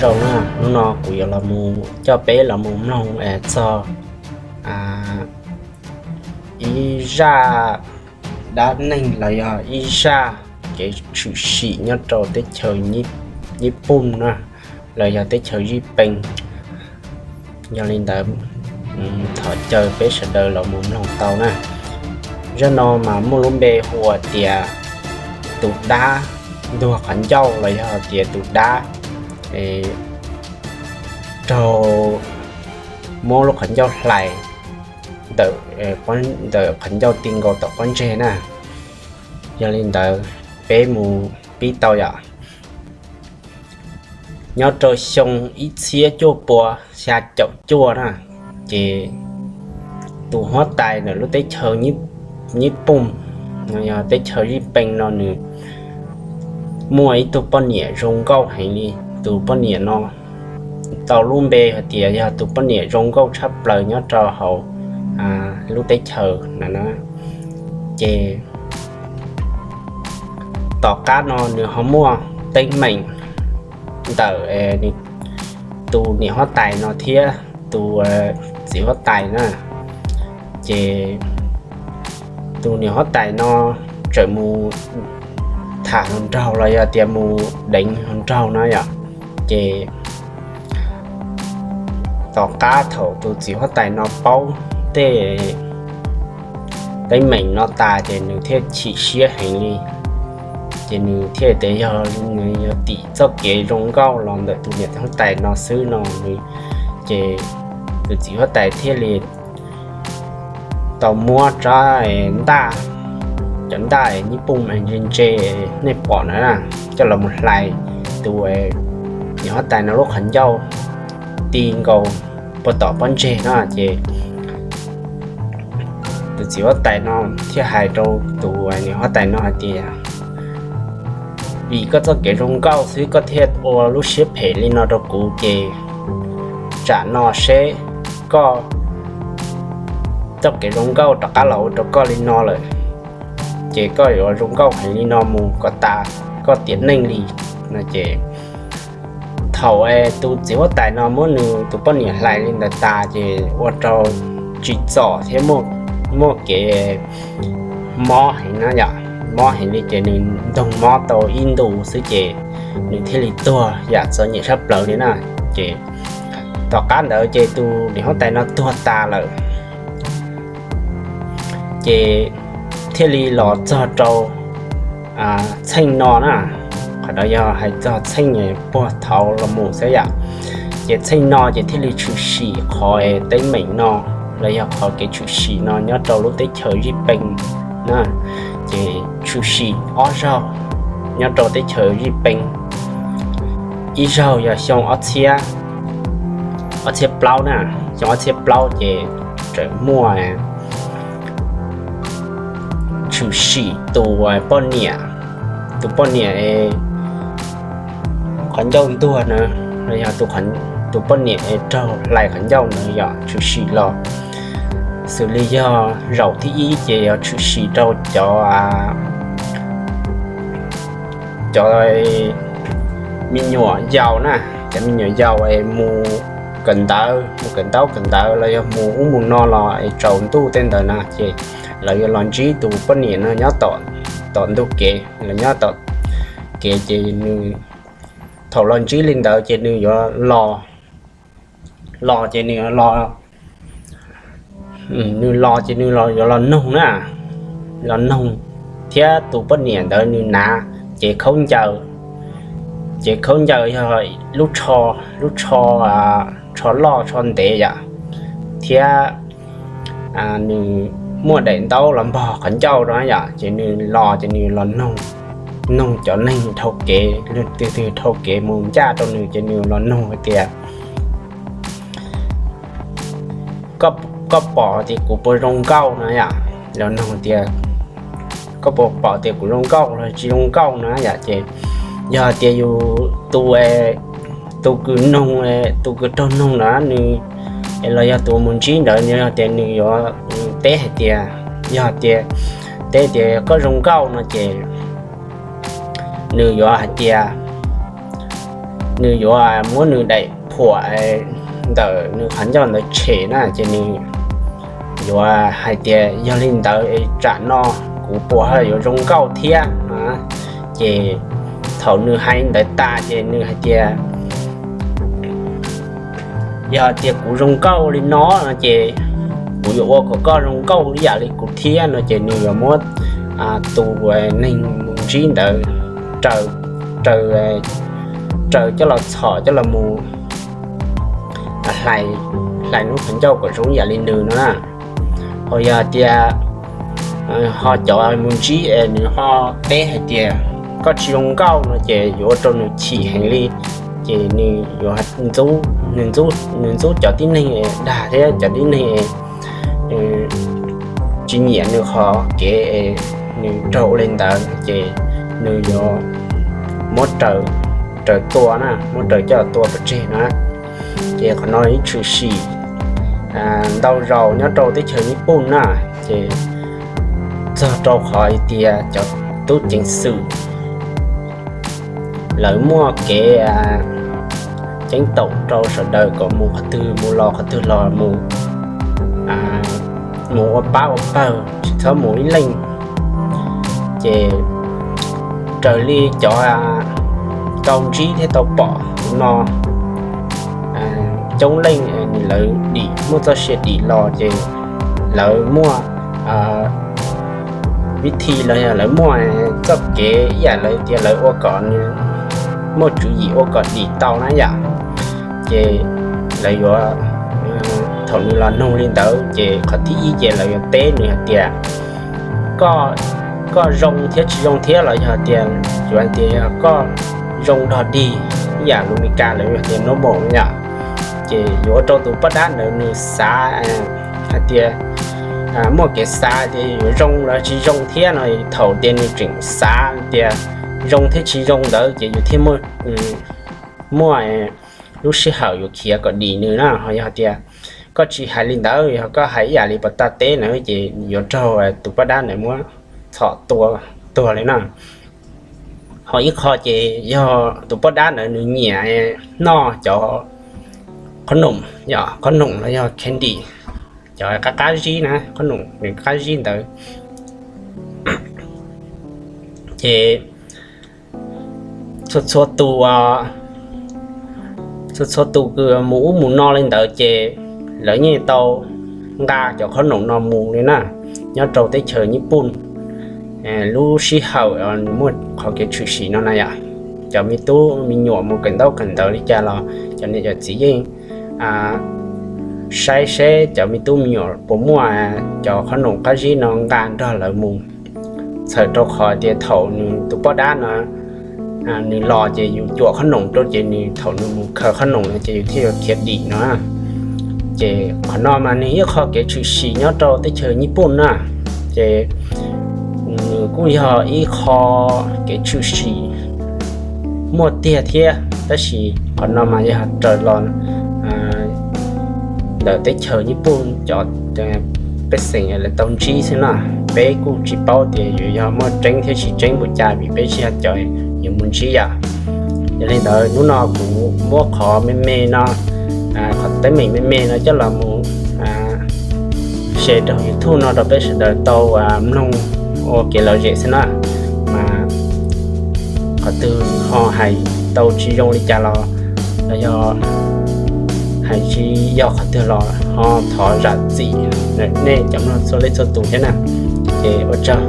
Zoo na, hnub no kuv yuav los mus coj peb los mus mloog txog ib zaj dab neeg los yog ib zaj kev tshwm sim nyob rau teb chaws Nyij Pooj na, los yog teb chaws Zij Pees. Yog li ntawd, thov caw peb sawv daws los mus mloog tau na. Zaj no mas muaj lub npe hu ua tias tus dab ntuag qhov ncauj los yog tias tus dab raug muab lub qhov ncauj hlais ntawm qhov ncauj ti nkaus tom pob ntseg na. Yog li ntawd, peb mus pib tau yom. Nyob rau xyoo ib txhiab cuaj pua xya caum cuaj na, ces tus huab tais ntawm lub teb chaws Nyij Pooj, yog teb chaws Zij Pees no, nws muaj ib tug poj niam zoo nkauj heev li. Tus poj niam no tau lub npe hais tias yog tus poj niam zoo nkauj tshaj plaws nyob rau hauv lub teb chaws na. Ces tom qab no nws ho muaj teeb meem ntawm tus niam huab tais no thiab tus txiv huab tais na. Ces tus niam huab tais no txawm mus tham hluas nraug los yog tias mus deev hluas nraug na yom. Ces tom qab thaum tus txiv huab tais no paub tej teeb meem no tas ces nws thiaj chim siab heev li. Ces nws thiaj tias yog nws yog tim txoj kev zoo nkauj los ntawm tus niam huab tais no xwb no, ces tus txiv huab tais thiaj li tau muab rab ntaj, cov ntaj Nyij Pooj ntse ntse nej pom na, coj los mus hlais tus niam huab tais no lub qhov ncauj ti nkaus puag tom pob ntseg na. Ces tus txiv huab tais no thiaj hais rau tus niam huab tais no hais tias, vim koj txoj kev zoo nkauj xwb koj thiaj ua lub siab phem li no rau kuv, ces tsam no seb koj txoj kev zoo nkauj rov qab los ua rau koj li no lawm, ces koj yuav zoo nkauj heev li no mus kom tas koj tiam neej li no. Ces thaum tus txiv huab tais no muab nws tus poj niam hlais li ntawd tas ces ua rau tsim txom thiab muaj kev mob heev na yom, mob heev li ces nws ntoog mob tau ib ntus xwb ces nws thiaj li tuag yam txom nyem sab plaws li na. Ces tom qab ntawd ces tus niam huab tais no tuag tas lawm, ces thiaj li los txog rau txheej no na. Qhov no yog hais txog txheej puag thaud los mus xwb yom. Ces txheej no ces thiaj li tshwm sim qhov teeb meem no los yog qhov kev tshwm sim no nyob rau lub teb chaws Zij Pees na. Ces tshwm sim ob zaug nyob rau teb chaws Zij Pees. Ib zaug yog xyoo ob txhiab, ob txhiab plaub na, xyoo ob txhiab plaub ces tseem muaj tshwm sim tus poj niam, tus poj niam qhov ncauj ntuag na, yog tus poj niam raug hlais qhov ncauj na yom, tshwm sim los xws li yog zaum thib ib ces yog tshwm sim rau cov cov me nyuam yaus na, cov me nyuam yaus mus kawm ntawv, mus kawm ntaub kawm ntawv los yog mus ub mus no los tsaus ntuj tej ntawd na, ces lawv yuav los ntsib tus poj niam no nyob tom ntug kev, los nyob tom kev ces nws, thaum los ntsib li ntawd ces nws yuav los, los ces nws los, nws los ces nws yuav los noog na, los noog, thiab tus poj niam ntawd nws hnav cev khaub ncaws, cev khaub ncaws yog lub tsho, lub tsho, tsho loj tsho ntev yom, thiab nws muaj daim ntaub los npog qhov ncauj rau yom, ces nws los ces nws los noog, noog cov neeg dhau kev, leej twg twg dhau kev mus ncaj rau nws ces nws los noog hais tias, koj pom tias kuv puas zoo nkauj no yom, los noog tias, koj puas pom tias kuv zoo nkauj los tsis zoo nkauj no yom, ces yog tias yus tus, tus kws noog, tus kws raug noog na nws, los yog tus mus ntsib ntawd yog tias nws yuav teb hais tias, yog tias teb tias koj zoo nkauj no ces nws yuav hais tias nws yuav muab nws daim phuam ntawm nws qhov ncauj ntawd tshem na, ces nws yuav hais tias yog li ntawd es tsam no kuv puas ho yuav zoo nkauj thiab. Ces thaum nws hais ntawd tas ces nws hais tias yog tias kuv zoo nkauj li no no ces kuv yuav ua kom koj zoo nkauj ib yam li kuv thiab no ces nws yuav muab tus neeg mus ntsib ntawd raws, raws coj los txhom coj los mus hlais, hlais lub qhov ncauj kom zoo ib yam li nws no na. Ho yog tias ho cov mus ntsib es nws ho teb hais tias koj tsis zoo nkauj no ces yuav ua rau nws chim heev li, ces nws yuav, nws ntxub cov tib neeg dag thiab cov tib neeg tsis nyiam nws qhov kev es nws raug ua li ntawd ces nws yuav muab raws tua na, muab raws coj tua pov tseg na. Ces qhov no ib tshwm sim ntau zaus nyob rau teb chaws Nyij Pooj na, ces txog rau qhov hais tias cov tub ceev xwm lawv muaj kev ceeb toom rau sawv daws kom mus qhov twg mus los qhov twg los mus, mus ua pab ua pawg tsis txhob mus ib leeg. Ces raws li cov tau ntsib thiab tau pom no coob leej, lawv dim muaj txoj sia dim los ces lawv muaj vib thi los yog lawv muaj txoj kev ib yam li tias lawv ua kom nws muaj tswv yim ua kom dim tau na yom. Ces lawv yuav, thaum nws los nug li ntawd ces qhov thib ib ces lawv yuav teb nws hais tias koj zoo thiab tsis zoo thiab los yog tias yuav hais tias yog koj zoo dog dig ib yam lus Meskas lawv yuav hais tias normal yom. Ces yuav ua rau tus poj dab ntawd nws xav hais tias muaj kev xav tias yuav zoo los tsis zoo thiab no, thaum tias nws tseem xav tias zoo thiab tsis zoo ntawd ces yus thiaj muaj lub sij hawm yuav khiav kom dim nws na. Ho yog tias koj tsis hais li ntawd, yog koj hais ib yam li pos tag teb na ces yuav raug tus poj dab ntawd muab txhom tua tuag li na. Ho ib qho ces yog tus poj dab ntawd nws nyiam noj cov qhob noom, qhob noom los yog candy, cov qab qab zib na, qhob noom nws qab zib ntawd. Ces txhua txhua tus, txhua txhua tus kws mus ub mus no li ntawd ces lawv yeej tau nqa cov qhob noom no mus li na. Nyob rau teb chaws Nyij Pooj lub sij hawm nws muaj qhov kev tshwm sim no na yom, cov me tub me nyuam mus kawm ntaub kawm ntawv li cas los cov niam cov txiv yeej saib seb cov me tub me nyuam puas muaj cov qhob noom qab zib no nqa nrog lawv mus. Txhawm rau qhov tias thaum nws tus poj dab no nws los ces yus cuam qhob noom rau ces nws thaum nws mus khaws qhob noom no ces yus thiaj yuav khiav dim no. Ces qhov no mas nws ib qho kev tshwm sim nyob rau teb chaws Nyij Pooj na, ces nws kuj yog ib qho kev tshwm sim muaj tiag thiab, tab sis qhov no mas yog raws los ntawm teb chaws Nyij Pooj cov pej xeem lawv tau ntsib xwb na. Peb kuj tsis paub tias yuav yog muaj tseeb thiab tsis tseeb npaum cas vim peb tsis yog cov yuav mus ntsib yom. Yog li ntawd hnub no kuv muab qhov me me no, qhov teeb meem me me no coj los mus share rau YouTube no rau peb sawv daws tau mloog ua kev lom zem xwb na. Mas qhov twg ho hais tau tsis zoo li cas los, los yog hais tsis yog qhov twg los ho thov zam txim nej cov mloog txhua leej txhua tus thiab na. Ces ua tsaug.